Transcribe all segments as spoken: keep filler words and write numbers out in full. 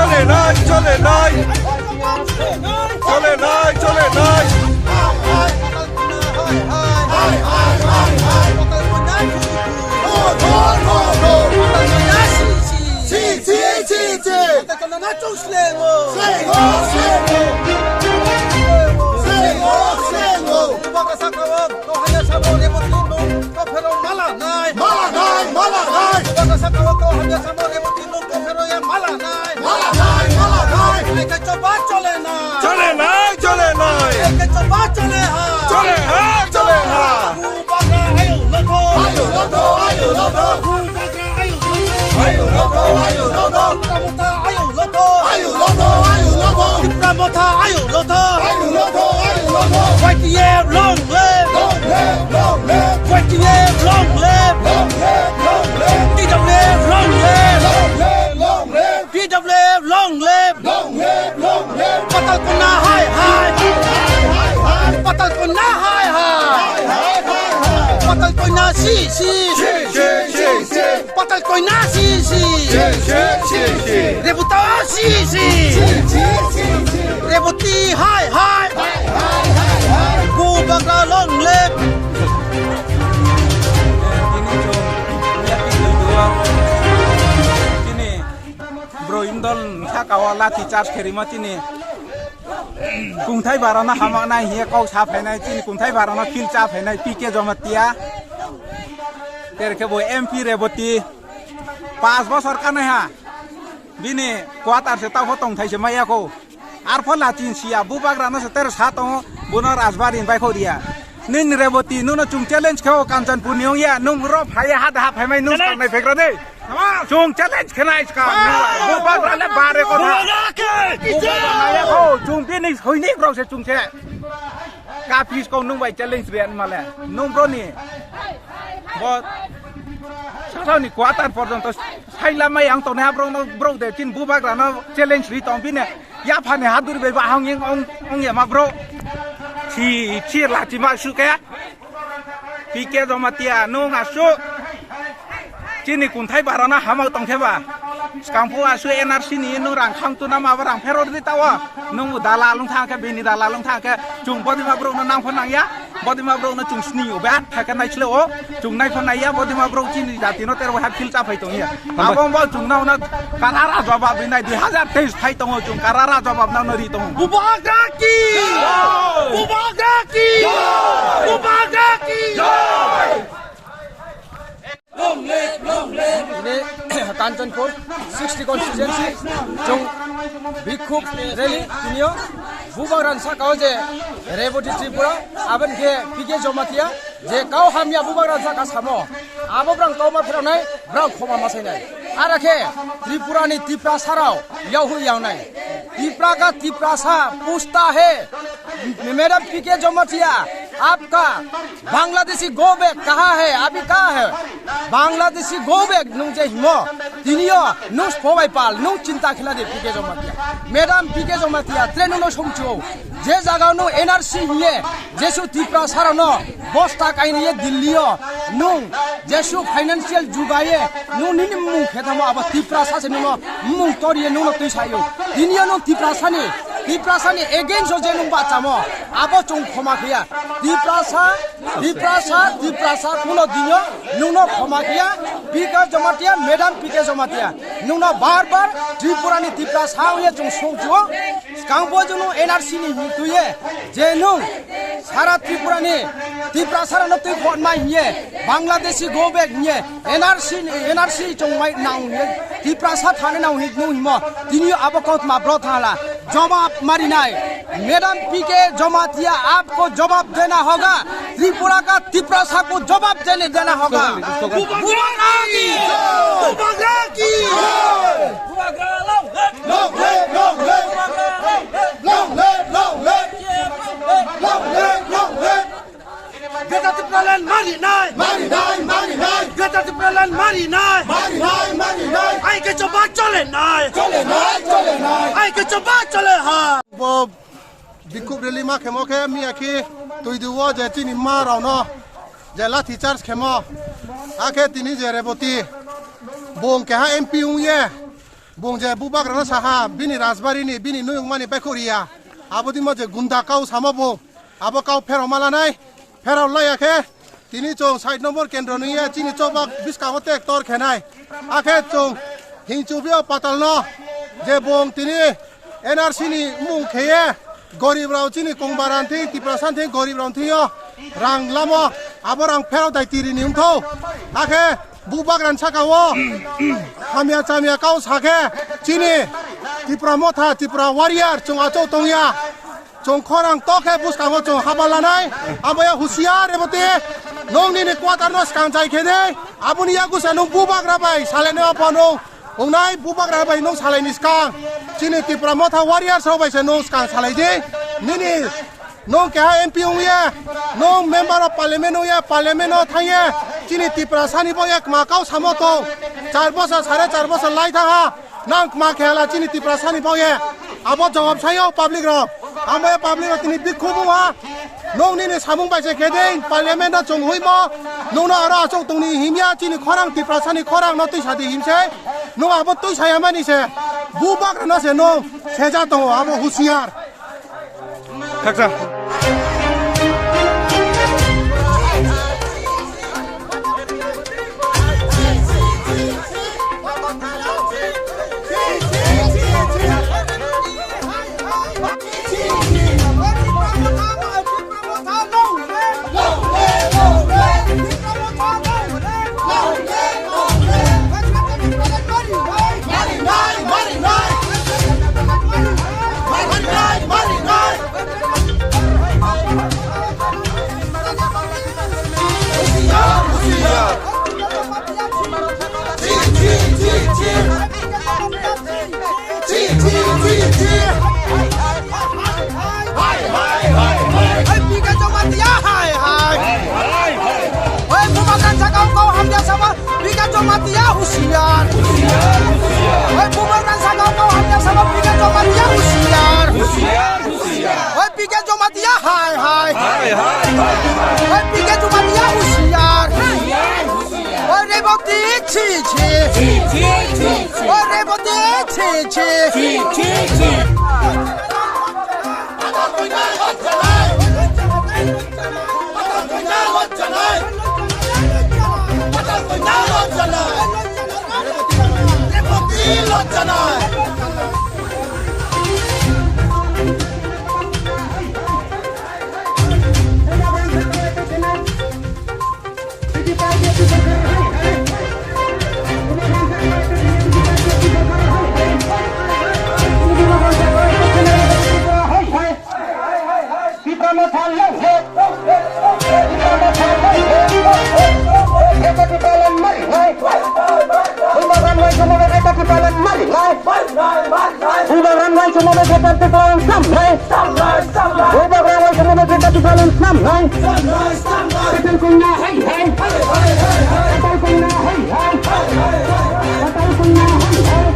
চলে নাই, চলে নাই। চলে নাই, চলে নাই। Mala nai, mala nai. Bubagra saka o kau hamya samo Reboti nung kophero ya mala nai. Mala nai, mala nai. Eke choba chole nai. Chole nai, chole nai. Eke choba chole ha. Chole ha, chole ha. Bubagra ayo lotho. Ayo lotho, ayo lotho. Bubagra ayo lotho. Ayo lotho, ayo lotho. Tipra Motha ayo lotho. Ayo lotho, ayo lotho. Tipra Motha ayo lotho. Ayo lotho, ayo lotho. Y T F long live. Long live, long live. Y T F long live. Long live, long live. T W F long live. Long live, long live. T W F long live. Long live, long live. Patal Kanya hai hai. Hai hai, hai hai. Patal Kanya hai hai. Hai hai, hai hai. Patal Kanya si si. Si si, si si. Patal Kanya si si. Si si, si si. Reboti si si. Si si, si si. Reboti hai hai. Hai hai, hai hai. Bubagra long live. Tini chwng yakni duduo. Tini bro indol saka o lathi charge kherima tini. Kungthai barano hamaknai hiye kok sa phainai, tini kungthai barano phil cha phainai P K Jamatia. Terkhe bo M P Reboti. Pas bosor kanai ha. Bini quarter se tao tongthai se maya ko. Arpho lachin siya, bubagrano se ter sa tongo, bono Rajbari bai kho riya. Nini Reboti, nuno chung challenge khe o Kanchanpur ni ong ya, nung ro phai ha da phai mai nung Challenge. Sangnai phegra de. Challenge. Chung challenge khe nai ska, bubagra le bare ko da. Bubagra ke. Bubagra ya ko, chung bini hoini rok se chung se. Kapis ko nung bai challenge riya male. Nung bro ni. Bo sasao ni quarter porjonto saila mai ang tongnai ha bro no bro de tin bubagrano challenge ri tong bine. Yaphani hadur bai bahang ong ong yama bro. Thi thi lachima suke. P K Jamatia nung asu. Chini kunthai barana hamao tongkhe ba. Skangphu asu N R C ni nung rang khang tuna ma ba rang phero di tawa. Nung dalal wng thangkhe bini dalal wng thangkhe chung bodima bro no nang pho nang ya. Bodima bro no chung sni o ba thakhe nai chlo o. Chung nai pho nai ya bodima bro chini jati no ter ha phil cha phai tong ya. Abo bo chung nang na karara jawab ri nai dui hazar teis phai tongo chung karara jawab nang no ri tongo. Bubagra ki! Bubagra ki! Bubagra ki! Ini Kanchanpur sixty constituency chung bikhub rally tinio bubagrani saka o je Reboti Tripura aboni khe P K Jamatia je kau hamya bubagrani saka samo abo brang kau ma phiroknai brang khoma ma sainai ara khe Tripura ni Tiprasa rao yahwi yangnai Tipra ka Tiprasa pusta he Madam P K Jamatia, apka Bangladeshi go back kaha hai, abhi kaha hai? Bangladeshi go back nung je himo, tiniyo nung spobai pal, nung chinta khela de P K Jamatia. Madam P K Jamatia, tre nung no songchu, je jaga nung N R C hiye, jesu Tiprasa rano, bosta kaini ye Delhi yo, nung jesu financial jugaye, nung nini mung khetamo abo Tiprasa se nung no mung toriye nung no twi sayo. Tiniyo nung Tiprasa ni, Tiprasa ni against o je nung bachamo, abo chung khoma khiya. Tiprasa, Tiprasa, Tiprasa, kuno dinyo nungno khoma khiya, P K Jamatia, Madam P K Jamatia. Nungno bar bar Tripura ni Tiprasa ongya chung songchuo. Skang bo junu N R C ni hing tuye, je nung sara Tripura ni Tiprasa rano twi khon ma hiye, Bangladeshi go back hiye, N R C ni, N R C chung mai nang hiye, Tiprasa thani nang hiye nung himo, tiniyo abo kotma bro thala. Jawab marinai. Madam P K Jamatia, aapko jawab dena hoga. Tripura ka Tiprasa ko jawab dene dena hoga. Bubagra ki! Bubagra ki! Long live, long live! Long live, long live! Long live, long live! Greater Tipraland mari nai! Mari nai, mari nai! Greater Tipraland mari nai! Mari nai, mari nai! Ai ke choba chole nai! Chole nai, chole nai! Ai ke choba chole ha! Bo bikhub rally ma khemo khe miya khi twi duo je chini ma rao no je lathi charge khemo. Akhe tini je Reboti bong keha M P ung ye. Bung je bubagrano saha, bini rajbarini, bini nuyungmani baikhuria. Abodimo je gunda kau samo bung. Abo kau pherao malanai, pherao laiya khe. Tini chwng side number kendro nungya chini chobak bwskango tek tor khenai. Akhe chwng hingchubio patalno je bung tini N R C ni mung kheye gorib rao chini kongbaran thing Tiprasa thing gorib rao thingyo rang lamo abo rang pherao dai tiri ni wngthou. Akhe bubagrani saka o hamya chamya kau sakhe chini Tipra Motha, Tipra Warrior chwng achou tongya. Chwng khorang tokhe bwskango chwng haba lanai, abo ya husiar reboti. Nong nini quarter no skang jai khe de, aboni yagusa nung bubagra bai salainai apha nung. Wngnai bubagra bai nung salaini skang. Chini Tipra Motha Warriors rok bai se nung skang salai di. Nini nung keha M P wngye, nung member of parliament wngye, parliament no thangye. Chini Tiprasa ni bo ek ma kau samo tong. Char bosor, sare char bosor lai thaha. Nang kma khe hala chini Tiprasa ni bagwi. Abo jawab sayo public rok. Amo ya public rok tini bikhu buma. Nong nini samung bai se khe dei parliament no chwng hui mo. Nong no aro achuk tongni himya chini khorang Tiprasa ni khorang no twi sadi himse. Nong abo twi saya mani se. Bubagra no se nong seja tongo abo husiar. Khaksa. Hai, hai, hai, hai. Hai, P K Jamatia, hai, hai. Hai, hai, hai. Oi, bubagrani saka o kau hamya sama, P K Jamatia husiar. Husiar, husiar. Oi, bubagrani saka o kau hamya sama, P K Jamatia husiar. Husiar, husiar. Oi, P K Jamatia, hai, hai. Hai, hai, hai, hai. Oi, P K Jamatia husiar. Husiar, husiar. Oi, Reboti, chi, chi. Chi, chi, chi, chi. Oi, Reboti, chi, chi. Chi, chi, chi. Bubagrani bai chwngno bai khe party plan samnai. Bubagrani bai chwngno bai khe party plan samnai. Patal konna hai hai. Patal konna hai hai. Patal konna hai hai.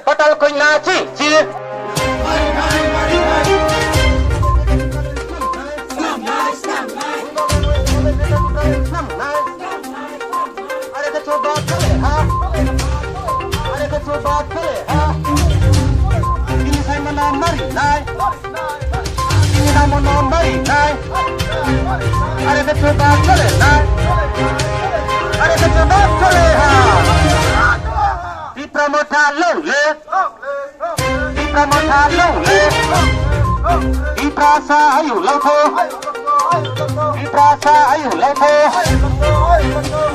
Kotal koina chi chi. Are ke choba kare ha. Are ke choba kare ha. Ini sai mana mari nai. Ini namu no mari nai. Are ke choba kare nai. Are ke choba kare ha. Tipra Motha long live. Tipra Motha long live. Tiprasa ayu lotho. Tiprasa ayu lotho.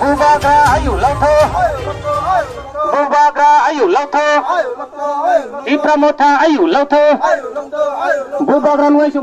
Bubagra ayu lotho. Bubagra ayu lotho. Tipra Motha ayu lotho. Bubagra nwai